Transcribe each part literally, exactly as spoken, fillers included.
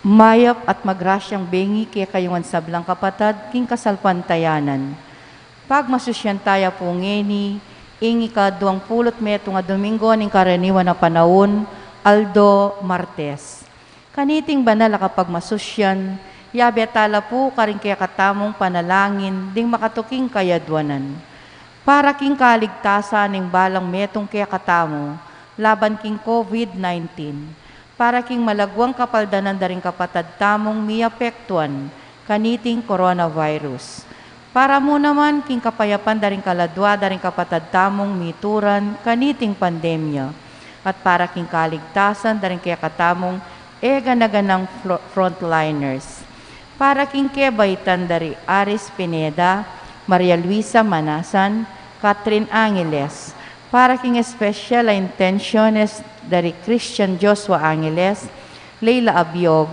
Mayap at magrasyang bengi kekayu ngan sablang kapatad king kasalpantayanan. Pagmasusyan taya pu ngeni ing ika-duang pulu't metung a Domingo ning karaniwan a panaun, aldo Martes. Kaniting banal a kapagmasusyan, yabe tala pu karing kekatamung panalangin ding makatuking kayadwanan. Para king kaligtasan ning balang metung kekatamu laban king COVID nineteen, para king malagwang kapaldanan da ring kapatad tamung miapektuan kaniting coronavirus, para mu naman king kapayapan da ring kaladua da ring kapatad tamung mituran kaniting pandemya, at para king kaligtasan da ring kekatamung e gana-ganang fro-, frontliners. Para king kebaitan da ri Aris Pineda, Maria Luisa Manasan, Catherine Angeles. Para king espesyal a intensyones da ri Christian Joshua Angeles, Leila Abiog,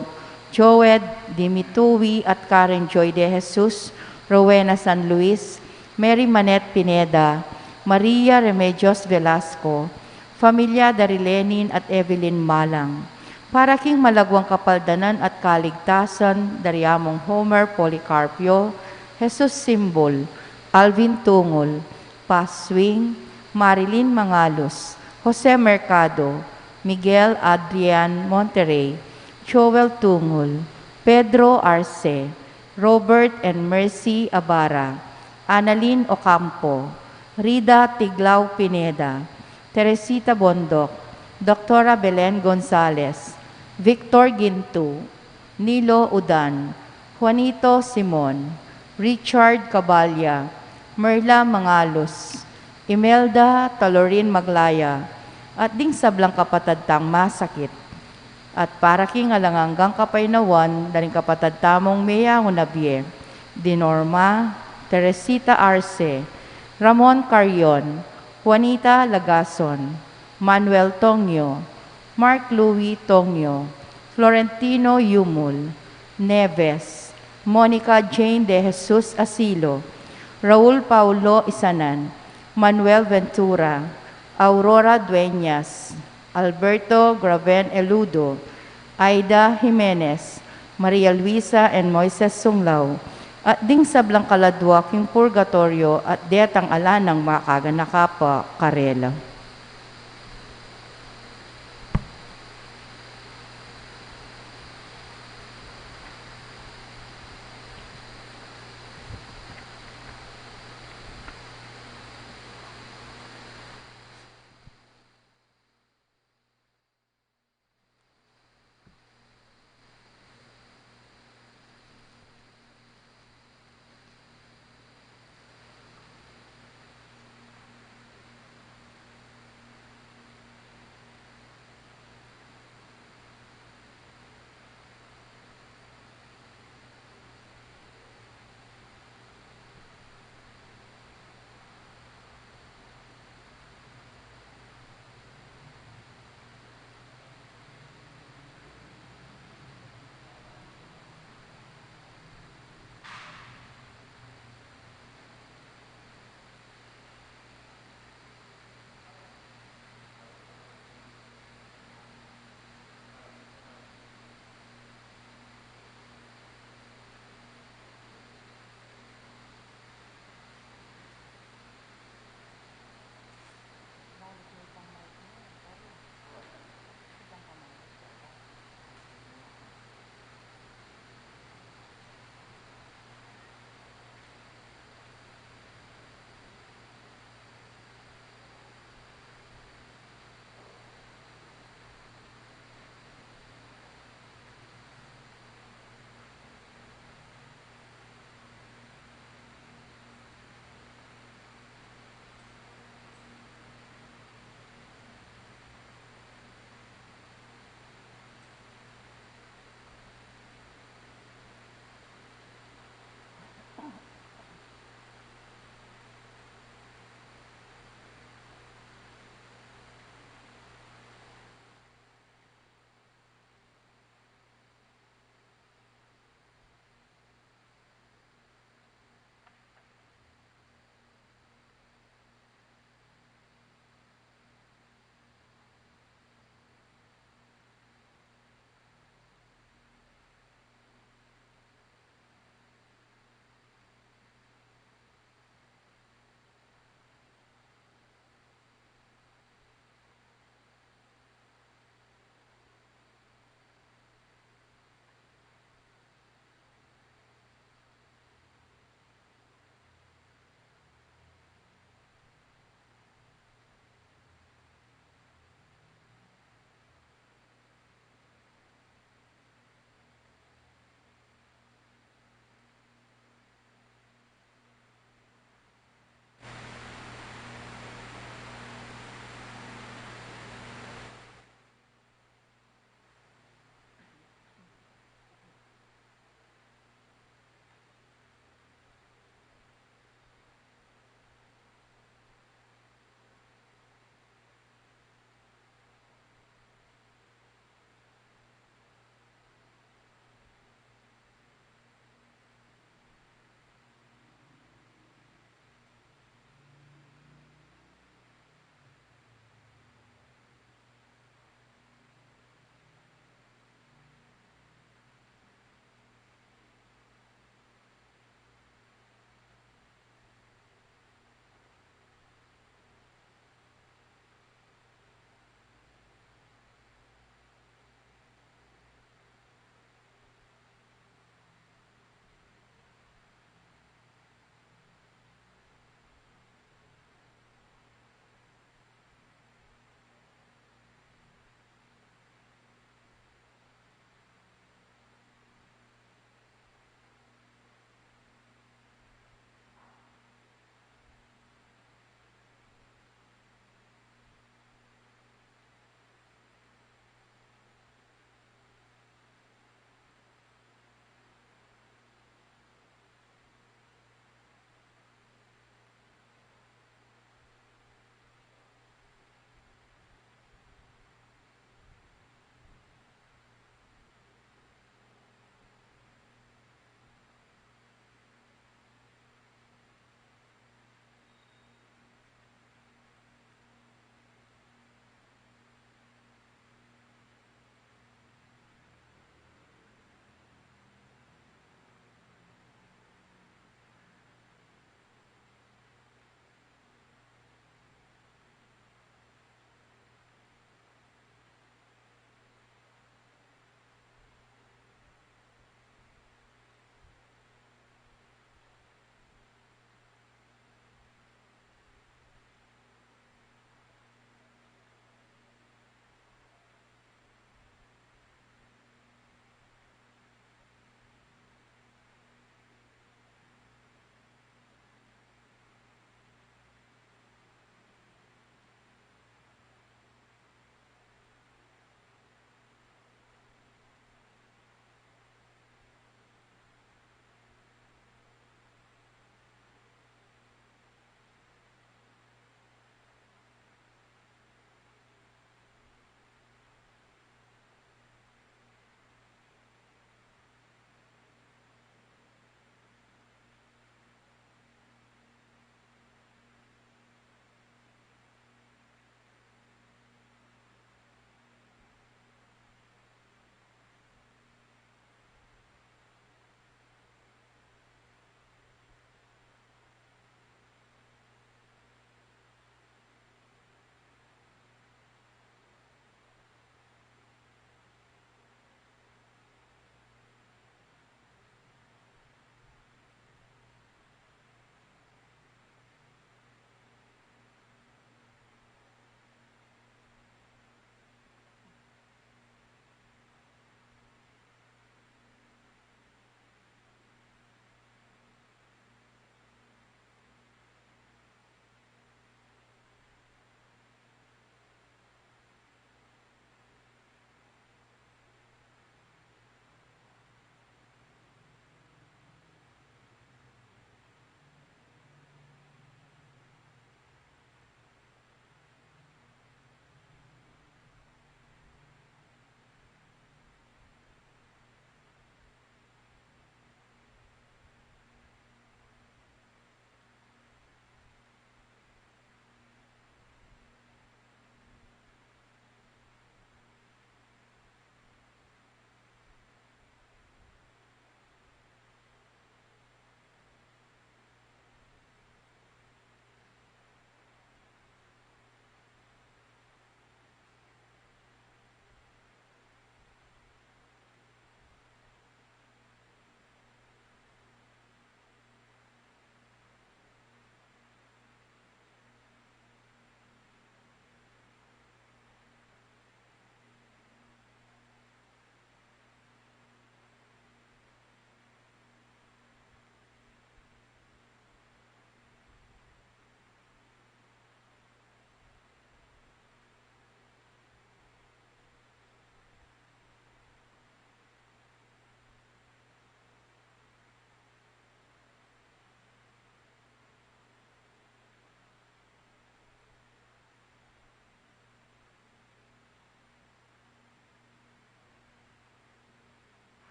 Joed Dimitui at Karen Joy De Jesus, Rowena San Luis, Mary Manette Pineda, Maria Remedios Velasco, familia da ri Lenin at Evelyn Malang. Para king malagwang kapaldanan at kaligtasan da ri Among Homer Policarpio, Jesus Simbul, Alvin Tungul, Paz Swing, Marilyn Mangalos, Jose Mercado, Miguel Adrian Monterrey, Joel Tungul, Pedro Arce, Robert and Mercy Abara, Annalyn Ocampo, Rida Tiglao Pineda, Teresita Bondoc, Doktora Belen Gonzalez, Victor Gintu, Nilo Udan, Juanito Simon, Richard Caballa, Merla Mangalos, Imelda Talorin Maglaya, at ding sablang kapatad tang masakit. At para king alang anggang kapaynawan da ring kapatad tamung meyangu na bie, di Norma, Teresita Arce, Ramon Carrion, Juanita Lagason, Manuel Tongyo, Mark Louis Tongyo, Florentino Yumul, Neves, Monica Jane De Jesus Asilo, Raul Paulo Isanan, Manuel Ventura, Aurora Dueñas, Alberto Graven Eludo, Aida Jimenez, Maria Luisa and Moises Sunglao, at ding sablang kaladua king purgatoryo at detang ala nang makaganaka pa karela.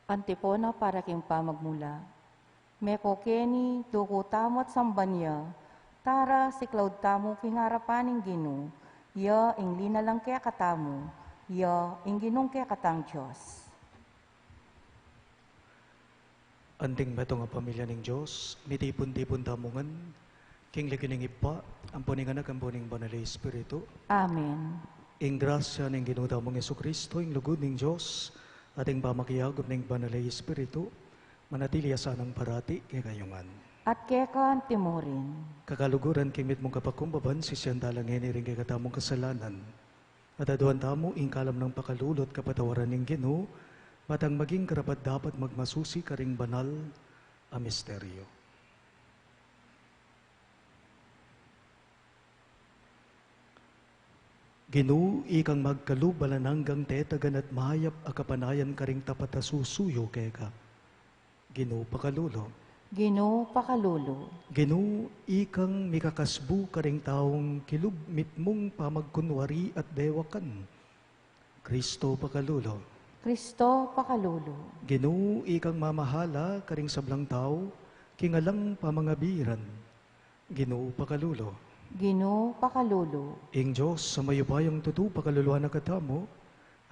Antipona para king pamagmula. Meko keni, duku tamu at samban ya, tara, siklaud tamu king arapan ning Ginu, ya ing linalang kekatamu, ya ing Ginung kekatang Dios. Anting metung a pamilya ning Dios, mitipun-tipun tamu ngan, king lagyu ning Ibpa, ampo ning Anak, ampo ning Banal a Espiritu. Amen. Ing grasya ning Ginu tamung Jesucristo, ing lugud ning Dios, at ing pamakiagup ning Banal a Espiritu, manatili ya sanang parati kekayu ngan. At keka antimurin. Kakaluguran king mitmung kapakumbaban, sisian tala ngeni ring kekatamung kasalanan. At aduan tamu ing kalam nang pakalulu at kapatawaran ning Ginu, matang maging karapat-dapat magmasusi karing banal a misteryo. Ginu, ikang magkalub alang anggang tetagan at mayap a kapanayan karing tapat a susuyu keka. Ginu, pakalulu. Ginu, pakalulu. Ginu, ikang mikakasbu karing taung kilub mitmung pamagkunwari at dewakan. Kristo, pakalulu. Kristo, pakalulu. Ginu, ikang mamahala karing sablang tau king alang pamangabiran. Ginu, pakalulu. Ginu, pakalulu. Ing Dios a mayupayang tutu pakaluluan na katamu,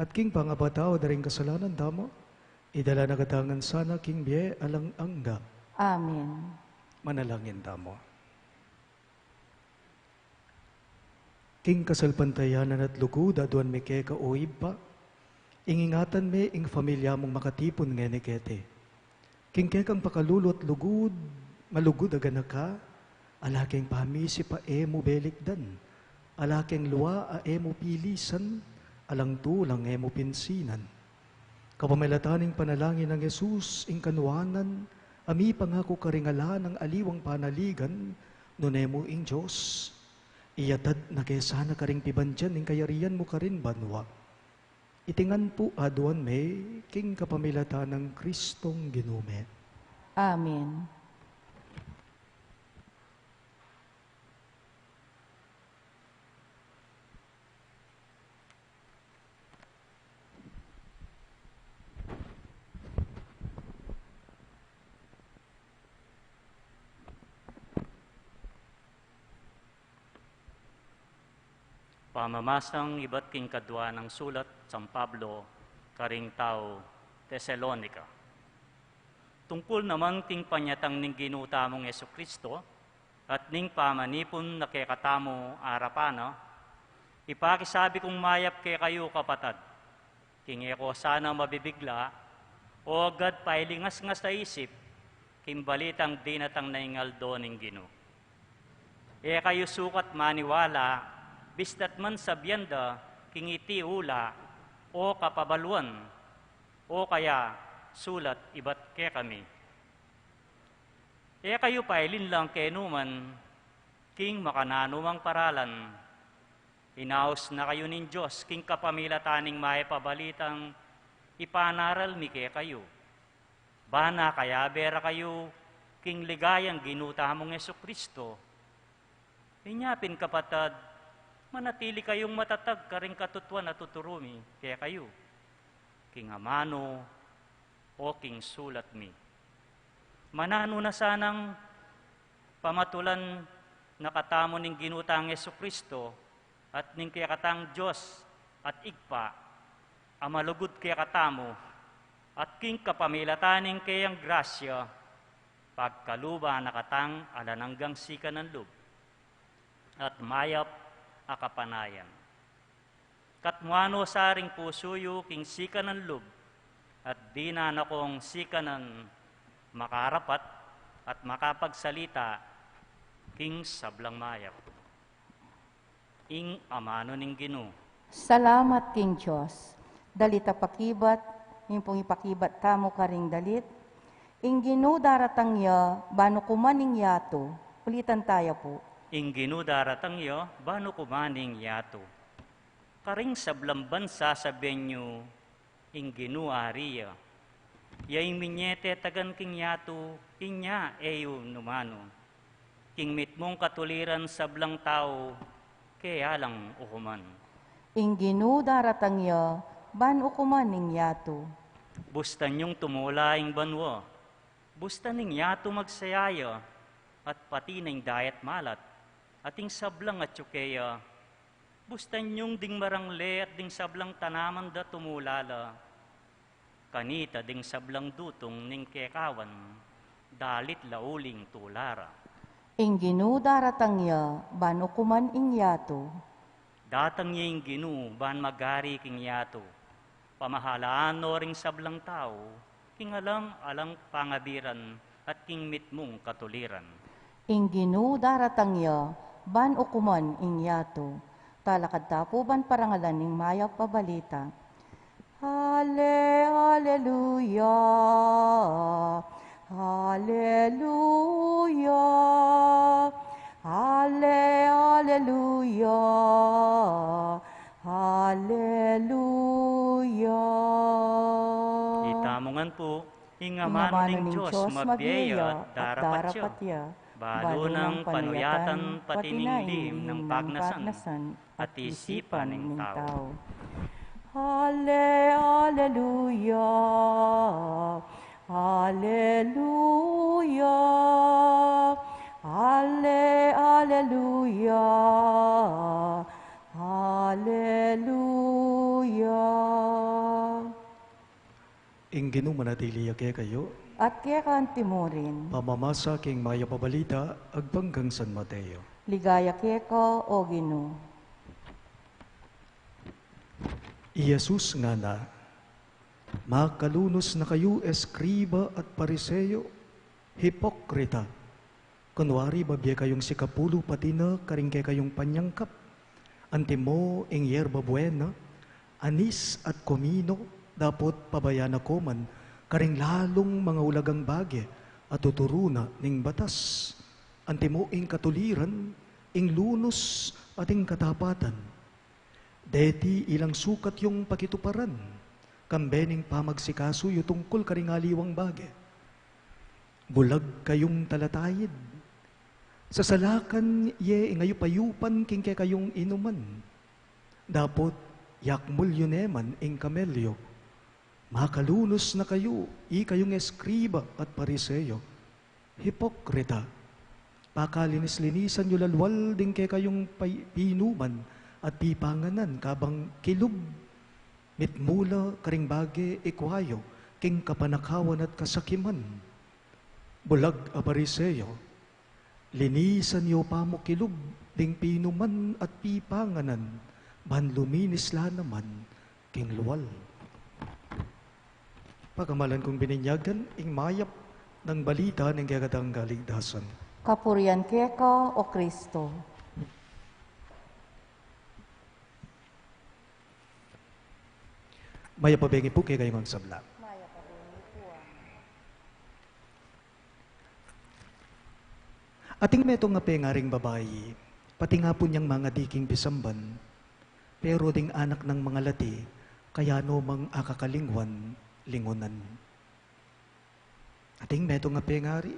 at king pangapatawad da ring kasalanan tamu, idala na katamu ngan sana king bie alang angga. Amen. Manalangin tamu. King kasalpantayanan at lugud a aduan mi keka, o Ibpa, ing ingatan me ing pamilya mung makatipun ngeni keti. King kekang pakalulu at lugud, malugud a ganaka, ala keng pamisip a e mu belikdan, ala keng lua a e mu pilisan, alang tulang e mu pinsinan. Kapamilatan ning panalangin nang Jesus, ing kanuanan a mipangaku karing ala nang aliwang panaligan, nune mu ing Dios, iyatad na ke sana karing pibandian ning kayarian mu karin banua. Iti ngan pu aduan me king kapamilatan nang Kristong Ginu mi. Amen. Pamamasang ibat king kadua nang sulat San Pablo karing tau Tesalonica. Tungkul naman king panyatang ning Ginu tamung Jesucristo, at ning pamanipun na kekatamu arapan na, ipakisabi kung mayap kekayu, kapatad, king e ko sana mabibigla, o agad pailingasngas a isip, king balitang dinatang na ing aldo ning Ginu. E kayu sukat maniwala, bista't man sabian da king iti ula, o kapabaluan, o kaya sulat ibat kekami. E kayu pailinlang kenu man king makananu mang paralan. Inaus na kayu ning Dios king kapamilatan ning mayap a balitang ipanaral mi kekayu. Bana kayabe ra kayu king ligayang Ginu tamung Jesucristo. Inya pin, kapatad, manatili kayung matatag karing katutuan a tuturu mi kekayu, king amanu o king sulat mi. Mananu na sanang pamatulan na katamu ning Ginu tang Jesucristo at ning kekatang Dios at Ibpa a malugud kekatamu, at king kapamilatan ning keyang grasya, pagkaluban na katang alang anggang sikanan lub at mayap a kapanayan. Katmuan no sa ring pusu yu king sikanan lub, at dinan na kong sikanan makarapat at makapagsalita king sablang mayap. Ing amanu ning Ginu. Salamat king Dios. Dalit a pakibat, ing pung ipakibat tamu karing dalit. Ing Ginu daratang ya, ban ukuman ing yatu. Ulitan taya pu. Ing Ginu daratang ya, ban ukuman ing yatu. Karing sablang bansa sabian yu, ing Ginu ari ya. Ya ing minye tetagan king yatu, inya e yu numanu. King mitmung katuliran sablang tau, kaya lang ukuman. Ing Ginu daratang ya, ban ukuman ing yatu. Bustan yung tumula ing banua, bustan ing yatu magsaya ya, at pati na ing dayat malat, at ing sablang atyu keya, bustan yung ding marangle at ding sablang tanaman da tumula la. Kanita ding sablang dutung ning kekawan, dalit la uling tula ra. Ing Ginu daratang ya, ban ukuman ing yatu. Datang ya ing Ginu, ban magari king yatu. Pamahalaan no ring sablang tau, king alang-alang pangabiran, at king mitmung katuliran. Ing Ginu daratang ya, ban ukuman ing yatu. Talakad ta pu ban parangalan ing mayap a balita. Ale, aleluya, aleluya, ale, aleluya, aleluya. Itamu ngan pu, ing amanu ning Dios mabie ya at darapat ya. Balu nang panuyatan pati ning lim nang pagnasan, at isipan ning tau. Ale, aleluya, aleluya, ale, aleluya, aleluya. Ing Ginu manatili ya kekayu. At keka antimurin. Pamamasa king mayap a balita agpang kang San Mateo. Ligaya keka, o Ginu. I Jesus ngana, makalunus na kayu, eskriba at Pariseo, hipokrita! Kunwari, babie kayung sikapulu pati na karing kekayung panyangkap, antimo ing yerba buena, anis at komino, dapot pabaya na ko man karing lalung mangaulagang bage a tuturu na ning batas, antimo ing katuliran, ing lunus, at ing katapatan. Deti ilang sukat yung pakituparan, kambe ning pamagsikasu yu tungkul karing aliwang bage. Bulag kayung talatayid! Sasalakan ye ing ayup-ayupan king kekayung inuman, dapot yakmul yu ne man ing kamelyo. Makalunus na kayu, ikayung eskriba at Pariseo, hipokrita! Pakalinis-linisan yu lalwal ding kekayung pi-, pinuman at pipanganan, kabang kilub, mitmu la karing bage ikwa yu king kapanakawan at kasakiman. Bulag a Pariseo! Linisan yu pa mu kilub ding pinuman at pipanganan, ban luminis la naman king lual. Pagamalan kung bininyagan, ing mayap nang balita ning kekatang kaligtasan. Kapurian keka, o Kristo. Mayap a bengi pu kekayung sabla. Mayap a bengi pu, ah. Ating metung a pengaring babai, patingapun yang mangadi king pisamban, pero ding anak nang mangalati, kaya no mang akakalingwan lingunan. Ating metung a pengari,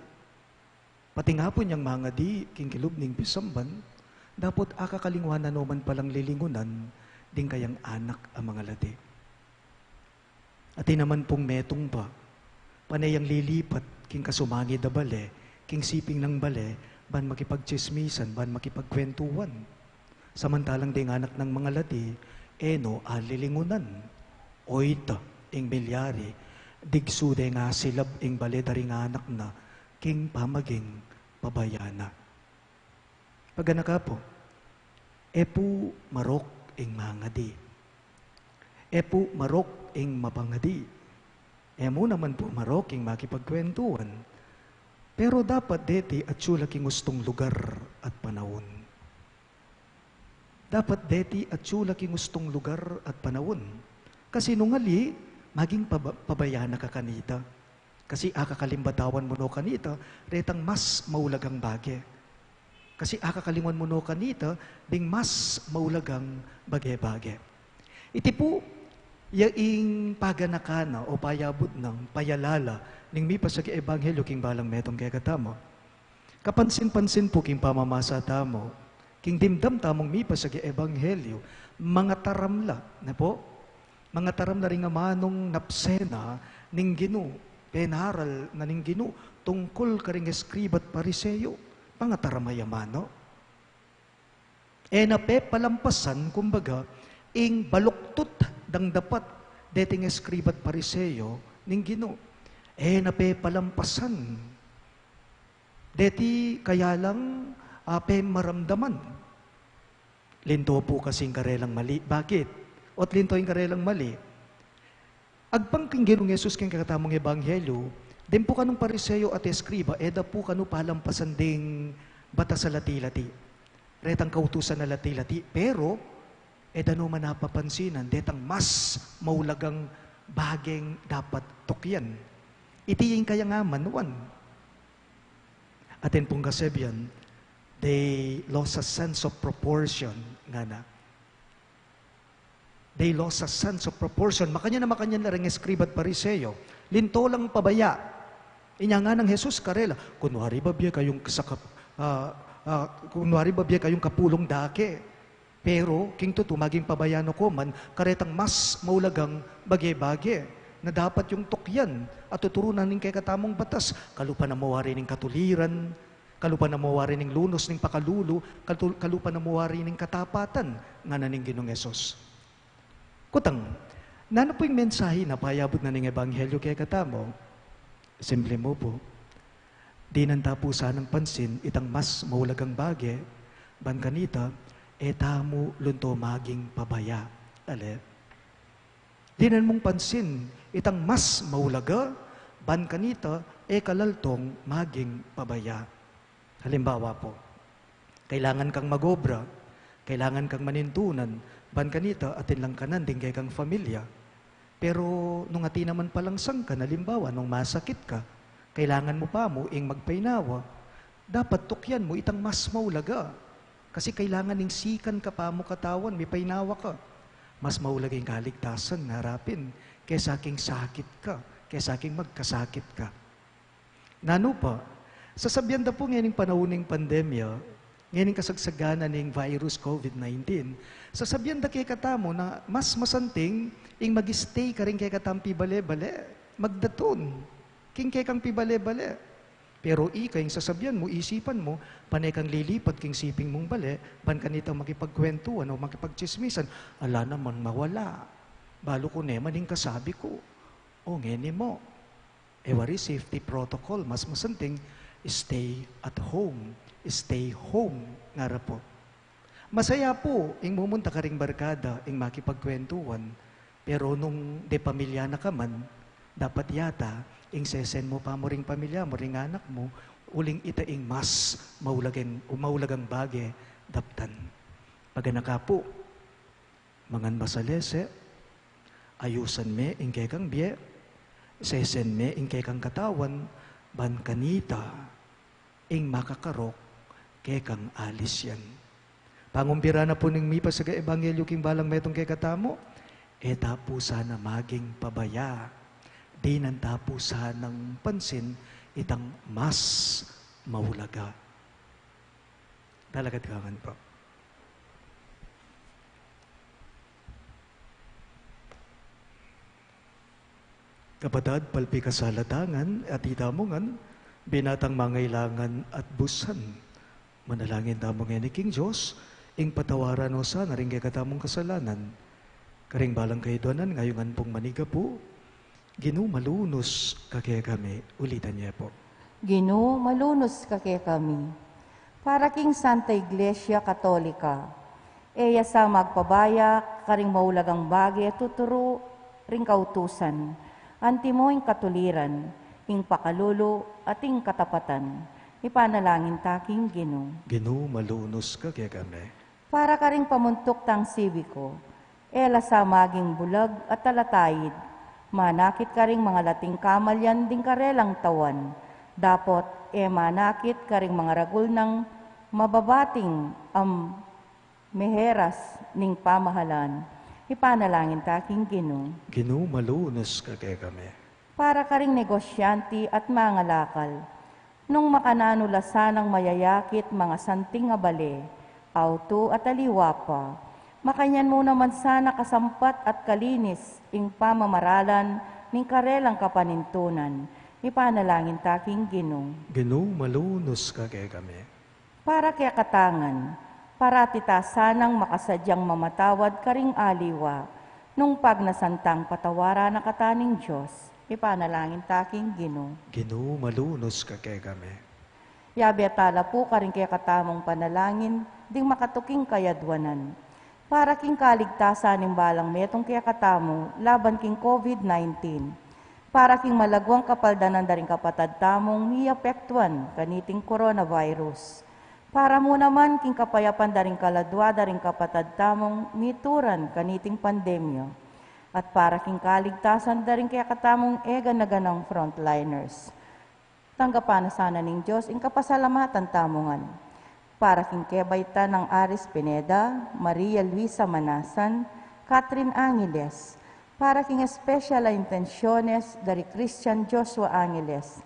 patingapun yang mangadi king kilub ning pisamban, dapot akakalingwan na no man palang lilingunan ding kayang anak a mangalati. Atin naman pung metung pa, pane yang lilipat king kasumangid a bale, king siping nang bale, ban makipagtsismisan, ban makipagkwentuan. Samantalang ding anak nang mangalati, e no alilingunan. Oyta ing milyari, digsu deng asilab ing bale da ring anak na king pamaging pabaya na. Paganaka pu, e pu marok ing mangadi. E pu marok ing mapangadi. E mu naman pu marok ing makipagkwentuan. Pero dapat deti atyu la king ustung lugar at panaun. Dapat deti atyu la king ustung lugar at panaun. Kasi nung ali, maging paba-, pabaya na ka kanita. Kasi akakalimbatawan mu no kanita retang mas maulagang bage. Kasi akakalingwan mu no kanita ding mas maulagang bage-bage. Iti pu, ya ing paganaka na o payabut nang payalala ning mipasag a ebanghelyo king balang metung kekatamu. Kapansin-pansin pu king pamamasa tamu, king dimdam tamung mipasag a ebanghelyo, mangataram la, ne pu? Mangataram na ring amanung napsena ning Ginu, penaral na ning Ginu tungkul karing eskriba't Pariseo. Pangataram a ya manu. E na pepalampasan, kumbaga, ing baluktut dang dapat deting eskriba't Pariseo ning Ginu. E na pepalampasan. Deti kaya lang, ah, pemaramdaman. Linto pu kasi ing karelang mali. Bakit? Ot linto ing karelang mali. Agpang king Ginung Jesus king kekatamung ebanghelyo, deng pu kanung Pariseo at eskriba, e da pu kanu palampasan ding batas a lati-lati. Retang kautusan a lati-lati, pero e da no man apapansinan detang mas maulagang bageng dapat tukyan. Iti ing kaya nga manuan. Atin pung kasabian, they lost a sense of proportion, ngana. They lost a sense of proportion. Makanyan a makanyan la reng eskriba't Pariseo. Linto lang pabaya. Inya nganang Jesus karela, kunwari ba bie kayung sakap-, ah, ah, kunwari ba bie kayung kapulung dake. Pero, king tutu, maging pabaya no ko man karetang mas maulagang bage-bage na dapat yung tukyan at tuturunan ning kekatamung batas, kalupa na mu wari ning katuliran, kalupa na mu wari ning lunus ning pakalulu, kalu-, kalupa na mu wari ning katapatan, ngana ning Ginung Jesus. Kutang, nanu pu ing mensahe na payabut na ning ebanghelyo kekatamu? Simple mu pu. Dinan ta pu sanang pansin itang mas maulagang bage, ban kanita, e tamu lunto maging pabaya. Ale? Dinan mung pansin itang mas maulaga, ban kanita, e ka laltong maging pabaya. Halimbawa pu, kailangan kang mag-obra, kailangan kang manintunan, ban kanita atin lang kanan ding kekang familia. Pero nung atin naman palang sangkan, halimbawa, nung masakit ka, kailangan mu pa mu ing magpainawa, dapat tukyan mu itang mas maulaga. Kasi kailangan ing sikan ka pa mu katawan, mipainawa ka. Mas maulaga ing kaligtasan na harapin kesa king sakit ka, kesa king magkasakit ka. Nanu pa, sasabian da pu ngening panaun ning pandemya, ngening kasagsagan na ning virus COVID nineteen, sasabian da kekatamu na mas masanting ing mag-stay karing kekatang pibale-bale, magdatun king kekang pibale-bale. Pero ika ing sasabian mu, isipan mu, pane kang lilipat king siping mung bale, ban kanita makipagkwentuan o makipagtsismisan, ala namang mawala. Balu ku ne man ing kasabi ku. O ngeni mu. E wari safety protocol, mas masanting, stay at home. Stay home, ngara pu. Masaya pu ing mumunta karing barkada, ing makipagkwentuan, pero nung de pamilya na ka man, dapat yata ing sesen mu pa mu ring pamilya mu, ring anak mu, uling ita ing mas maulagang, maulagang bage daptan. Paganaka pu, mangan masalese, ayusan me ing kekang bie, sesen me ing kekang katawan, ban kanita ing makakarok kekang alisian. Pangumpira na pu ning mipasaga ebanghelyo king balang metung kekatamu, e ta pu sana maging pabaya. Dinan ta pu sanang pansin itang mas maulaga. Dalagad ka ngan pu. Kapatad, palpikasalatangan, at itamu ngan, binatang mangailangan at busan. Manalangin tamu ngeni king Dios, ing patawaran no sana ring kekatamung kasalanan. Karing balang kaiduanan, ngayungan pung manigapu, Ginu, malunus ka kekami. Ulitan ye pu. Ginu, malunus ka kekami. Para king Santa Iglesia Katolika, e ya sa magpabaya karing maulagang bage tuturu ring kautusan, antimo ing katuliran, ing pakalulu, at ing katapatan. Ipanalangin ta king Ginu. Ginu, malunus ka kekami. Para karing pamuntuk tang siwiko, e la sa maging bulag at talatayid, manakit karing mangalating kamalian ding karelang tauan, dapot e manakit karing mangaragul nang mababating a meheras ning pamahalan. Ipanalangin ta king Ginu. Ginu, malunus ka kekami. Para karing negosyante at mangalakal, nung makananu la sanang mayayakit mangasanting a bale, auto at aliwa pa, Makanyan mu naman sana kasampat at kalinis ing pamamaralan ning karelang kapanintunan. Ipanalangin ta king Ginu. Ginu, malunus ka kekami. Para kekatang ngan, parati ta sanang makasadyang mamatawad karing aliwa, nung pagnasan tang patawaran na kata ning Dios. Ipanalangin ta king Ginu. Ginu, malunus ka kekami. Yabe tala pu karing kekatamung panalangin ding makatuking kayadwanan. Para king kaligtasan ning balang metung kekatamu laban king COVID nineteen. Para king malagwang kapaldanan da ring kapatad tamung miapektuan kaniting coronavirus. Para mu naman king kapayapan da ring kaladwa da ring kapatad tamung mituran kaniting pandemya. At para king kaligtasan da ring kekatamung eganaganang frontliners. Tanggapan na sana ning Dios ing kapasalamatan tamu ngan. Para king kebaitan nang Aris Pineda, Maria Luisa Manasan, Catherine Angeles. Para king especial a intenciones da ri Christian Joshua Angeles,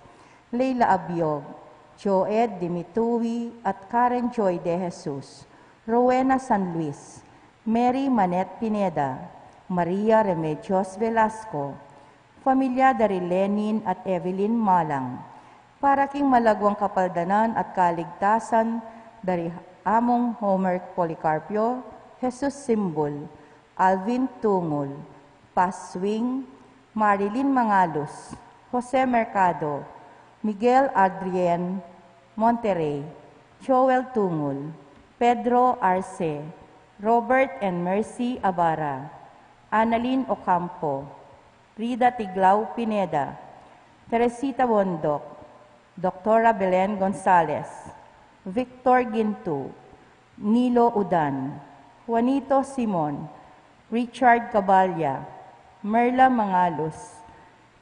Leila Abiog, Joed Dimitui, at Karen Joy De Jesus, Rowena San Luis, Mary Manette Pineda, Maria Remedios Velasco, familia da ri Lenin at Evelyn Malang, para king malagwang kapaldanan at kaligtasan da ri Among Homer Policarpio, Jesus Simbul, Alvin Tungul, Paz Swing, Marilyn Mangalus, Jose Mercado, Miguel Adrian Monterrey, Joel Tungul, Pedro Arce, Robert and Mercy Abara, Annalyn Ocampo, Rida Tiglao Pineda, Teresita Bondoc, Doktora Belen Gonzalez, Victor Gintu, Nilo Udan, Juanito Simon, Richard Caballa, Merla Mangalus,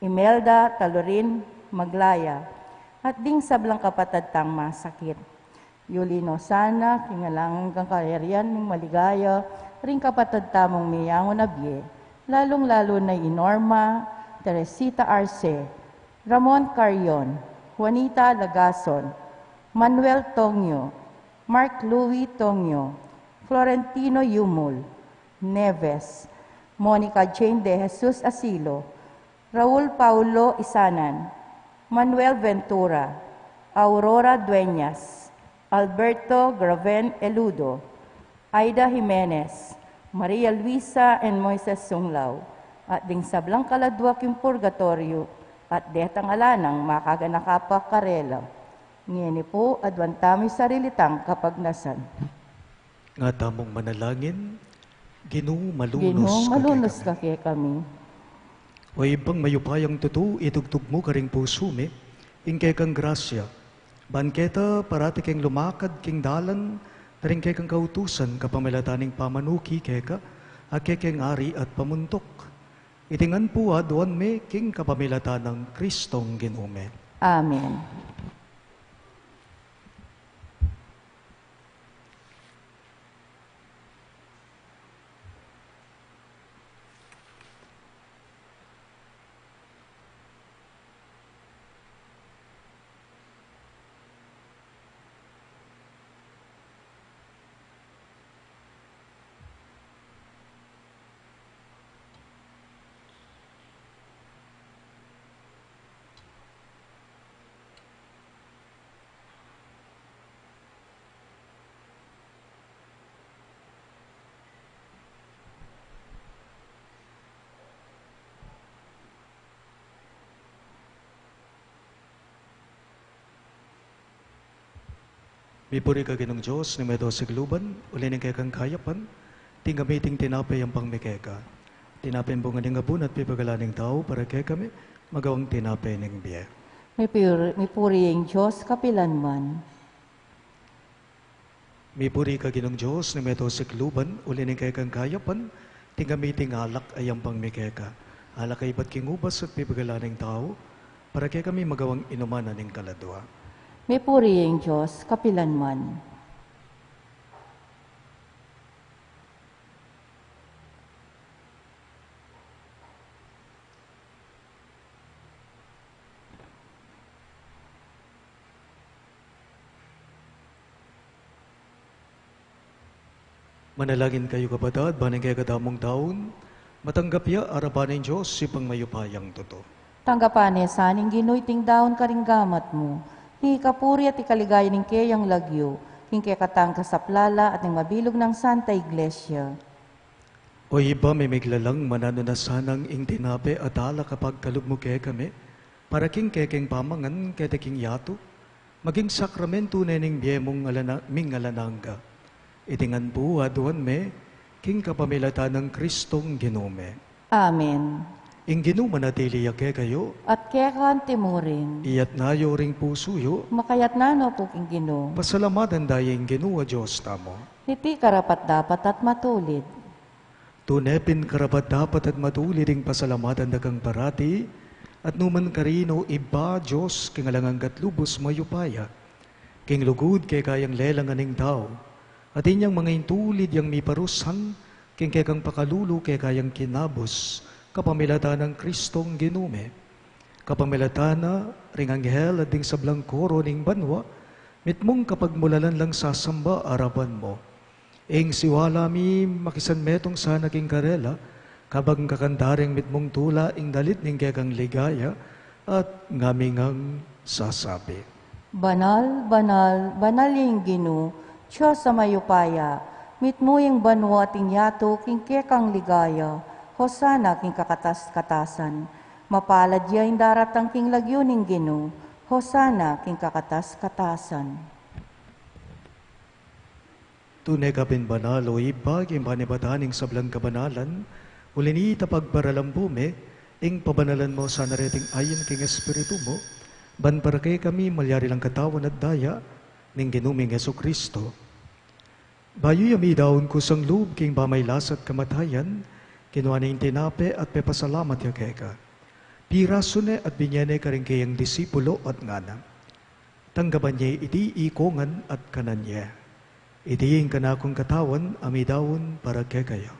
Imelda Talorin Maglaya, at ding sablang kapatad tang masakit. Yuli no sana king alang anggang kayarian ning maligaya ring kapatad tamung meyangu na bie, lalung-lalu na i Norma, Teresita Arce, Ramon Carrion, Juanita Lagason, Manuel Tongyo, Mark Louis Tongyo, Florentino Yumul Neves, Monica Jane De Jesus Asilo, Raul Paulo Isanan, Manuel Ventura, Aurora Dueñas, Alberto Graven Eludo, Aida Jimenez, Maria Luisa and Moises Sunglao, at ding sablang kaladwa king purgatoryo, at detang ala nang makaganaka pa karela. Ngeni pu, aduan tamu ing sarili tang kapagnasan. Nga tamung manalangin. Ginu, malunus Ginu, ka malunus kekami. Ka kekami. O Ibpang mayupayang tutu, itugtug mu karing pusu mi ing kekang grasya, ban keta parati keng lumakad king dalan da ring kekang kautusan kapamilatan ning pamanuki keka, a kekeng ari at pamuntuk. Iti ngan pu aduan mi king kapamilatan nang Kristong Ginu mi. Amen. Mipuri ka Ginung Dios ning meto sigluban, uli ning kekang kayapan, tinggap mi iting tinape a yampang mi keka. Tinapeng bunga ning abun at pibagalan ning tau para kekami, magawang tinape ning bie. Mipuri, mipuri ing Dios kapilan man. Mipuri ka Ginung Dios ning meto sigluban, uli ning kekang kayapan, tinggap mi iting alak a yampang mi keka. Alak a ibat king ubas at pibagalan ning tau, para kekami magawang inuman na ning kaladua. Mipuri ing Dios kapilan man. Manalangin kayu, kapatad, ban ing kekadamung daun matanggap ya arapan ning Dios, Ibpang mayupayang tutu. Tanggapan ne sa ning Ginu iting daun karing gamat mu, king ikapuri at ikaligaya ning keyang lagyu, king kekatang kasaplalan at ning mabilug nang Santa Iglesia. O Ibpa, mimiglalang, mananu na sanang ing tinape at alak a pagkalub mu kekami, para king kekeng pamangan keti king yatu, maging sakramentu ne ning bie mung alana-, ming alang angga. Iti ngan pu aduan mi, king kapamilatan nang Kristong Ginu mi. Amen. Ing Ginu manatili ya kekayu. At keka antimurin. Iyatas yu ring pusu yu. Makayatas no pu king Ginu. Pasalamatan da ya ing Ginu a Dios tamu. Iti karapat-dapat at matulid. Tune pin karapat-dapat at matulid ing pasalamatan da kang parati, at nu man karin, O Ibpa, Dios king alang angga't lubus mayupaya. King lugud keka yang lelangan ing tau, at inyang mangintulid yang miparusan, king kekang pakalulu keka yang kinabus, kapamilatan nang Kristong Ginu mi. Kapamilatan na ring anghel at ding sablang koro ning banua, mitmung kapagmulalan lang sasamba arapan mu. Ing siwala mi makisanmetung sana king karela, kabang kakanta ring mitmung tula ing dalit ning kekang ligaya, at ngami ngang sasabi: Banal, banal, banal ya ing Ginu, Dios a mayupaya, mitmu ing banua at ing yatu king kekang ligaya, Hosana king kakatas-katasan. Mapalad ya ing daratang king lagyu ning Ginu, Hosana king kakatas-katasan. Tune ka pin banal, O Ibpa, king panibatan ning sablang kabanalan, uli na nita pagparalan mu mi ing pabanalan mu sana reting ain king Espiritu mu, ban para kekami malyari lang katawan at daya ning Ginu ming Jesucristo. Bayu ya midaun kusang lub king pamagkasakit at kamatayan, kinua ne ing tinape at pepasalamat ya keka. Pirasu ne at binye ne karing keyang disipulo at ngana: Tanggapan ye iti ikongan at kanan ye. Iti ing kanakung katawan a midaun para kekayu.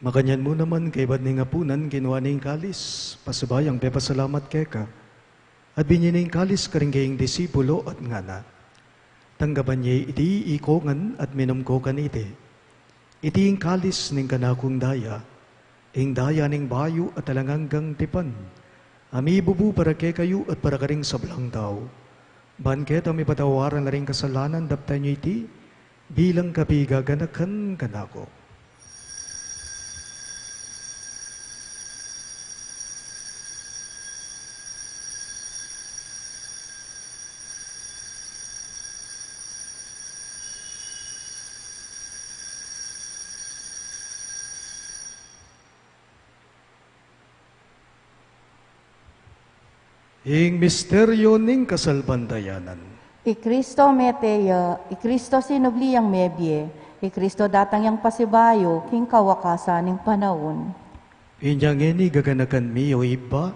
Makanyan mu naman kaybat ning apunan, kinua ne ing kalis, pasibayu yang pepasalamat keka, at binye ne ing kalis karing keyang disipulo at ngana: Tanggapan ye iti ikongan at minum ko kaniti. Iti ing kalis ning kanakung daya, ing daya ning bayu at alang anggang tipan, a mibubu para kekayu at para karing sablang tau, ban keta mipatawaran la ring kasalanan. Daptan yu iti bilang kapigaganakan kanaku. Ing misteryu ning kasalpantayanan. I Kristo mete ya, i Kristo sinubli yang mebie, i Kristo datang yang pasibayu king kawakasan ning panaun. Inya ngeni, gaganakan mi, O Ibpa,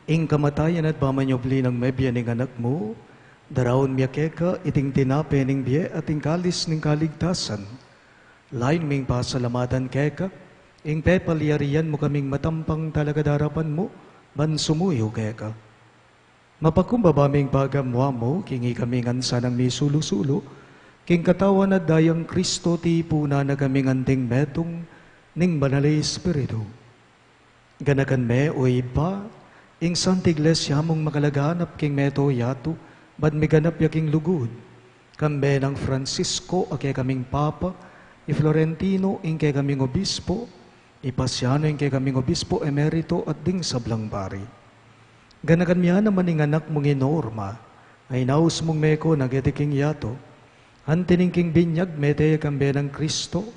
ing kamatayan at pamanyubli nang mebie ning Anak mu, daraun mi keka iting tinape ning bie at ing kalis ning kaligtasan. Lain ming pasalamatan keka ing pepalyarian mu kaming matampang talakad arapan mu ban sumuyu keka. Mapakumbaba ming pagamuan mu king ikami ngan sanang misulu-sulu king katawan at dayang Kristo, tipunan na kaming anting metung ning Banal a Espiritu. Ganakan me, O Ibpa, ing Santa Iglesia mung makalaganap king meto yatu, ban miganap ya king lugud, kambe nang Francisco a kekaming Papa, i Florentino ing kekaming Obispo, i Pasiano ing kekaming Obispo Emerito, at ding sablang pari. Ganakan me naman ing anak mung i Norma, a inaus mung meko na keti king yatu, anti ning king binyag mete ya kambe nang Kristo,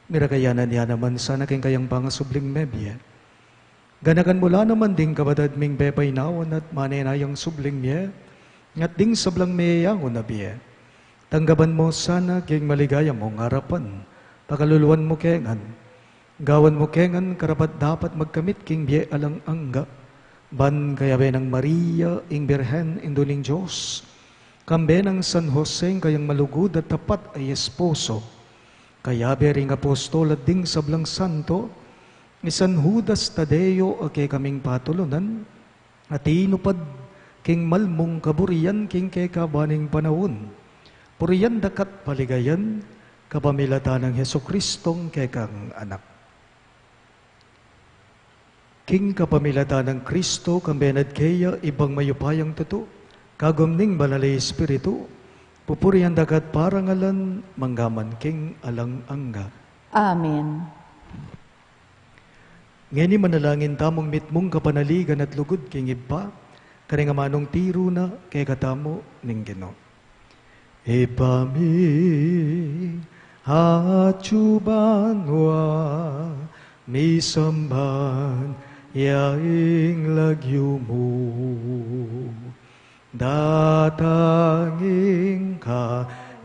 miragayanan ya naman sana king kayang pangasubling mebie. Ganakan mu la naman ding kapatad ming pepainawan at manenayang subling mie, at ding sablang meyangu na bie. Tanggapan mu sana king maligaya mung arapan, pakaluluan mu kengan. Gawan mu kengan karapat-dapat magkamit king bie alang angga, ban kayabe nang Maria, ing Birhen, Indu ning Dios, Kambe nang San Jose, ing kayang malugud at tapat a esposo, kayabe ring apostol at ding sablang santo, i San Judas Tadeo a kekaming patulunan, a tinupad king malmung kaburian king kekaban ning panaun. Purian daka at paligayan, kapamilatan nang Jesucristong kekang Anak. King kapamilatan nang Kristo, kambe na at keya, Ibpang mayupayang tutu, kagum ning Banal a Espiritu, pupurian daka at parangalan, manggaman king alang angga. Amen. Ngeni manalangin tamung mitmung kapanaligan at lugud king Ibpa, karing amanung tiru na kekatamu ning Ginu. Ibpa mi, atsu banua, misamban ya ing lagyu mu. Datang ing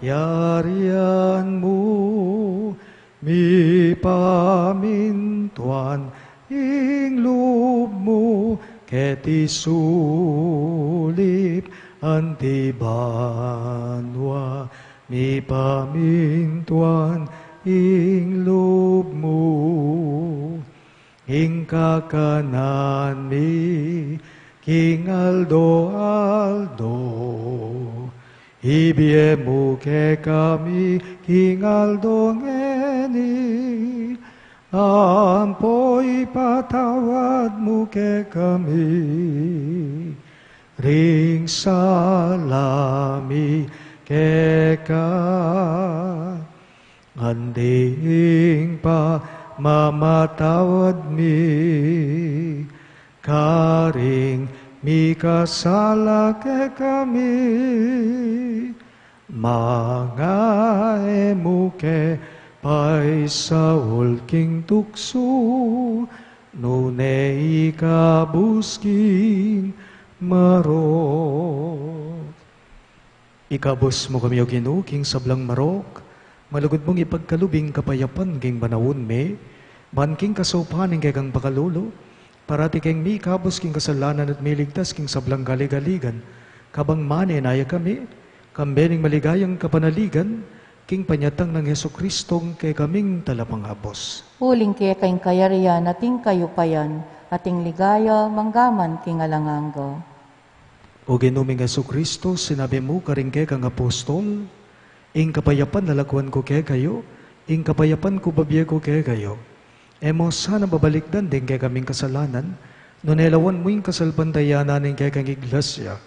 kayarian mu, mipamintuan ing lub mu, keti sulip anti banua, mipamintuan ing lub mu. Ing kakanan mi king aldo-aldo, ibie mu kekami king aldo ngeni, ampo ipatawad mu kekami ring sala mi keka, anti ing pamamatawad mi karing mikasala kekami, manga e mu ke paisaul king tuksu, nune ikabus king marok. Ikabus mu kami, O Ginu, king sablang marok, malugud mung ipagkalub ing kapayapan king panaun mi, ban king kasaupan ning kekang pakalulu, parati keng mikabus king kasalanan at miligtas king sablang kaligaligan, kabang manenaya kami, kambe ning maligayang kapanaligan, king panyatang nang Jesucristong kekaming Talapangabus. Uling keka ing kayarian at ing kayupayan, at ing ligaya, manggaman king alang angga. O Ginu ming Jesucristo, sinabi mu karing kekang apostol, ing kapayapan lalakuan ku kekayu, ing kapayapan ku babie ku kekayu. E mu sana babalikdan ding kekaming kasalanan, nune lawan mu ing kasalpantayanan ning kekang iglesia,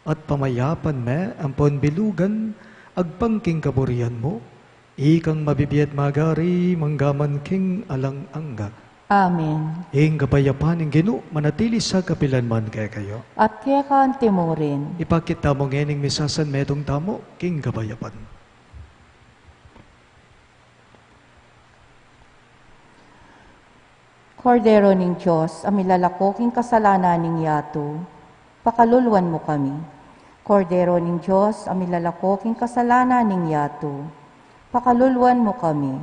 at pamayapan me ampon bilugan, agpang king kaburian mu, ikang mabibie at magari, manggaman king alang angga. Amen. Ing kapayapan ning Ginu, manatili sa kapilan man kekayu. At keka anti murin. Ipakit tamu ngening misasanmetung tamu king kapayapan. Kordero ning Dios, a milalako king kasalanan ning yatu, pakaluluan mu kami. Kordero ning Dios, a milalako king kasalanan ning yatu, pakaluluan mu kami.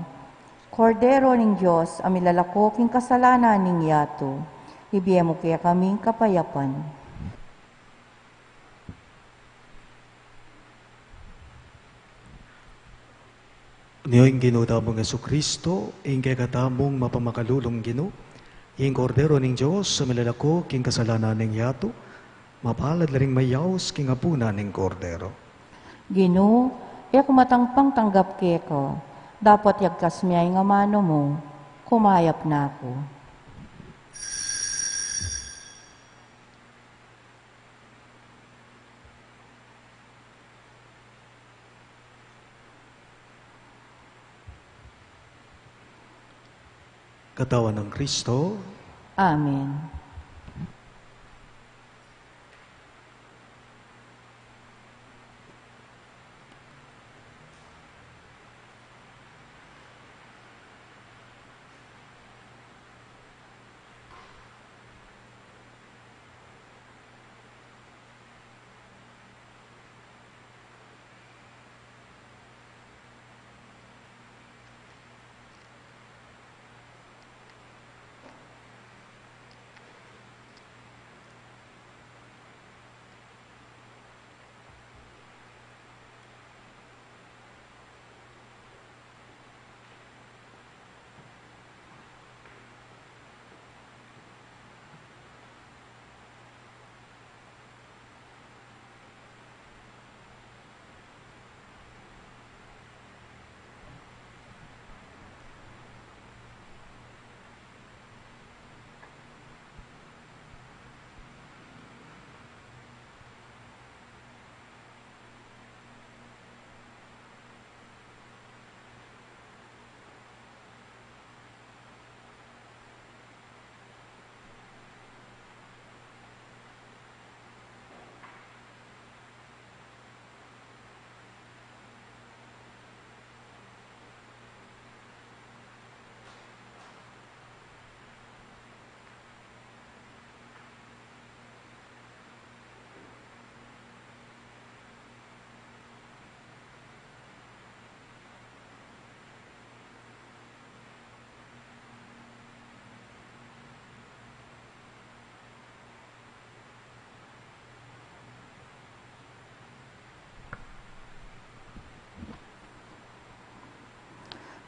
Kordero ning Dios, a milalako king kasalanan ning yatu, ibie mu kekami ing kapayapan. Nio ing Ginu tamung Jesucristo, ing kekatamung mapamakalulung Ginu, ing Kordero ning Dios, a milalako king kasalanan ning yatu, mapalad la ring mayaus king apunan ning Kordero. Ginu, e ku matangpang tanggap keka, dapot yagkas me ing amanu mu, kumayap na ku. Katawan nang Kristo. Amen.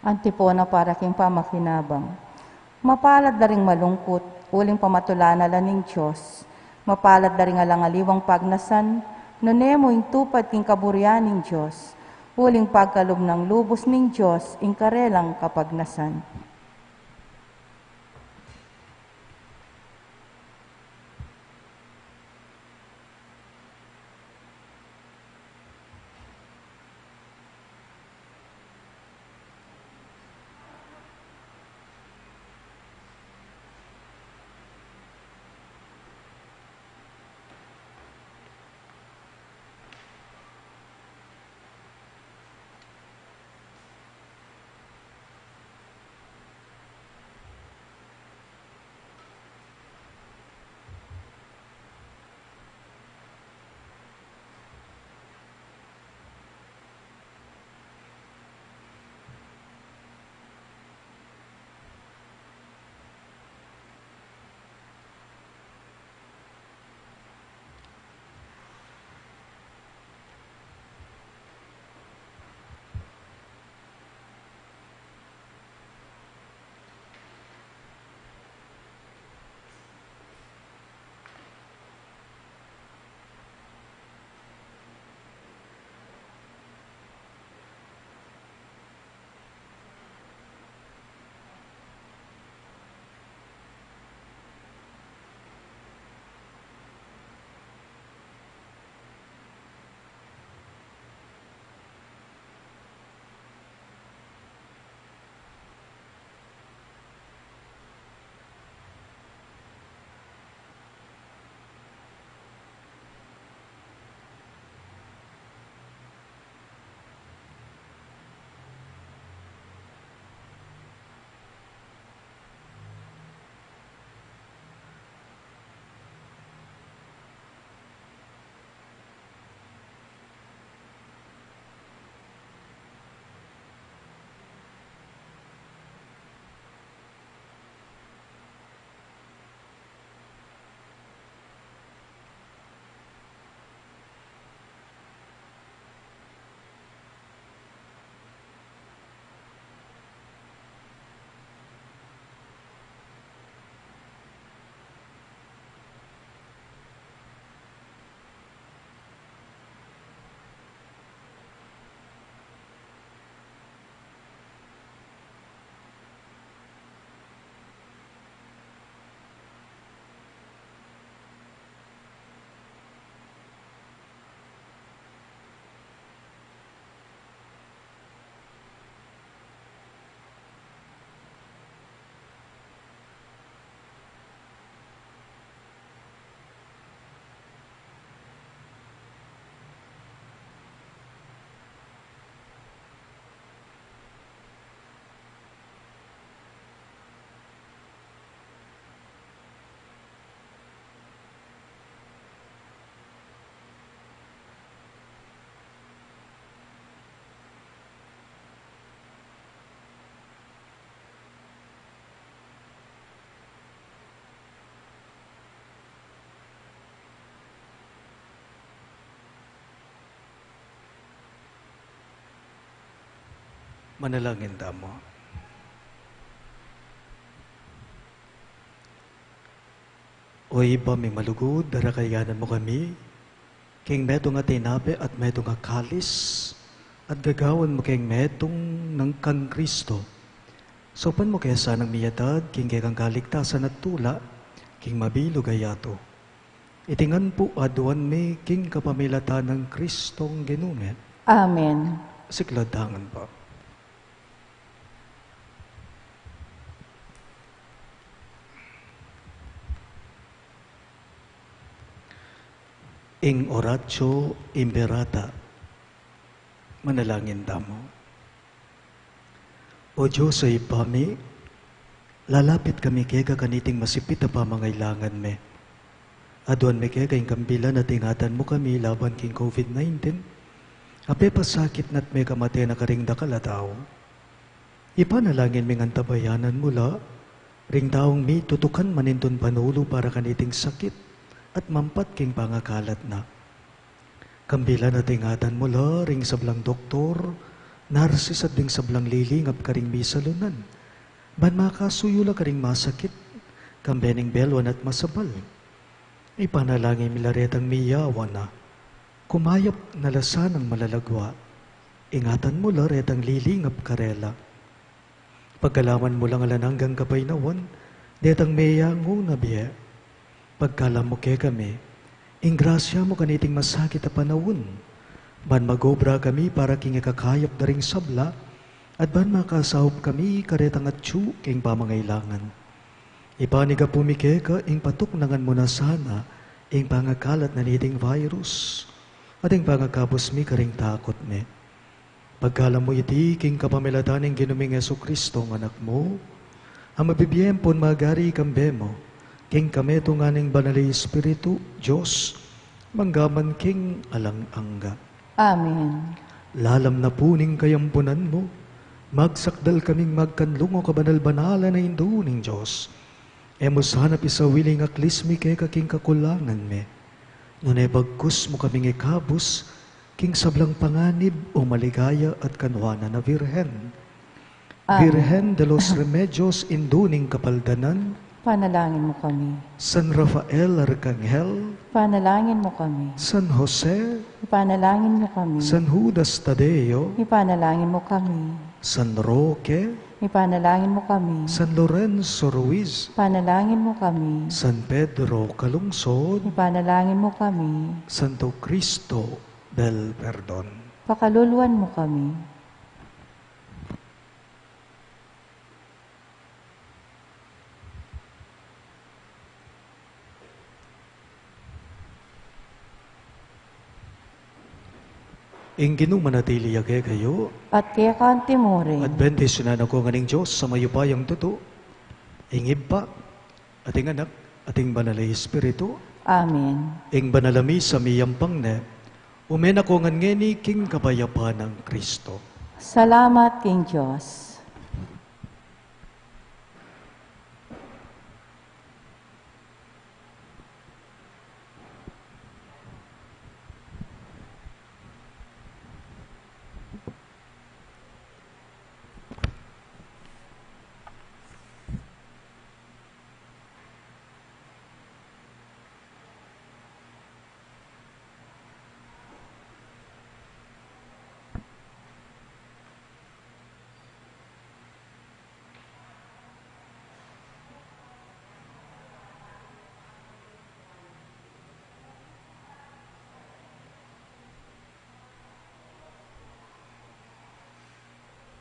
Antipona para king pamakinabang. Mapalad da ring malungkut, uling pamatulanan la ning Dios. Mapalad da ring alang aliwang pagnasan, nune mu ing tupad king kaburian ning Dios. Uling pagkalub nang lubus ning Dios ing karelang kapagnasan. Manalangin tamu. O Ibpa ming malugud, darakayanan mu kami king metung a tinape at metung a kalis, at gagawan mu keng metung nang kang Kristo. Saupan mu ke sanang miyatad king kekang kaligtasan at tula king mabilug a yatu. Iti ngan pu aduan mi king kapamilatan nang Kristong Ginu mi. Amen. Sikladangan pa. Ing Oratio Imperata. Manalangin tamu. O Dios a Ibpa mi, lalapit kami keka kaniting masipit a pamangailangan mi. Aduan mi keka ing kambilan at ingatan mu kami laban king COVID nineteen, a pepasakit na't mekamate na karing dakal a tau. Ipanalangin ming antabayanan mu la ring taung mitutukan manintun panulu para kaniting sakit at mampat king pangakalat na. Kambilan at ingatan mu la ring sablang doktor Narcisat ding sablang lilingap karing misalunan, ban makasuyu la karing masakit, kambe ning beluan at masabal. Ipanalangin mi la retang miyawan na, kumayap na la sanang malalagwa. Ingatan mu la retang lilingap karela. Pagkaluban mu lang alang anggang kapaynawan detang meyangu na bie. Pagkalub mu kekami ing grasya mu kaniting masakit a panaun, ban magobra kami para king ikakayap da ring sabla, at ban makasaup kami karetang atyu king pamangailangan. Ipanyawad mi keka ing patuknangan mu na sana ing pangakalat na niting virus, at ing pangakabus mi karing takut mi. Pagkalub mu iti king kapamilatan ning Ginu ming Jesucristo, ing Anak mu, a mabibie ampon magari kambe mu, king kametungan ning Banal a Espiritu, Dios, mangga man king alang angga. Amen. Lalam na pu ning kayampunan mu, magsakdal kaming magkanlungo kabanal-banalan a Indu ning Dios. E mu sana pisawili ing aklis mi keka king kakulangan mi, nune bagkus mu kaming ikabus king sablang panganib o maligaya at kanwanan a Virgen. Amen. Virgen de los Remedios, Indu ning Kapaldanan, ipanalangin mu kami. San Rafael Arkanghel, ipanalangin mu kami. San Jose, ipanalangin mu kami. San Judas Tadeo, ipanalangin mu kami. San Roque, ipanalangin mu kami. San Lorenzo Ruiz, ipanalangin mu kami. San Pedro Calungsod, ipanalangin mu kami. Santo Cristo del Perdon, pakaluluan mu kami. Ing Ginu manatili ya kekayu. At keka mu rin. At bendisyunan na kayu ngan ning Dios a mayupayang tutu, ing Ibpa, at ing Anak, at ing Banal a Espiritu. Amen. Ing Banal a Misa miyampang ne, ume na kayu ngan ngeni king kapayapan nang Kristo. Salamat king Dios.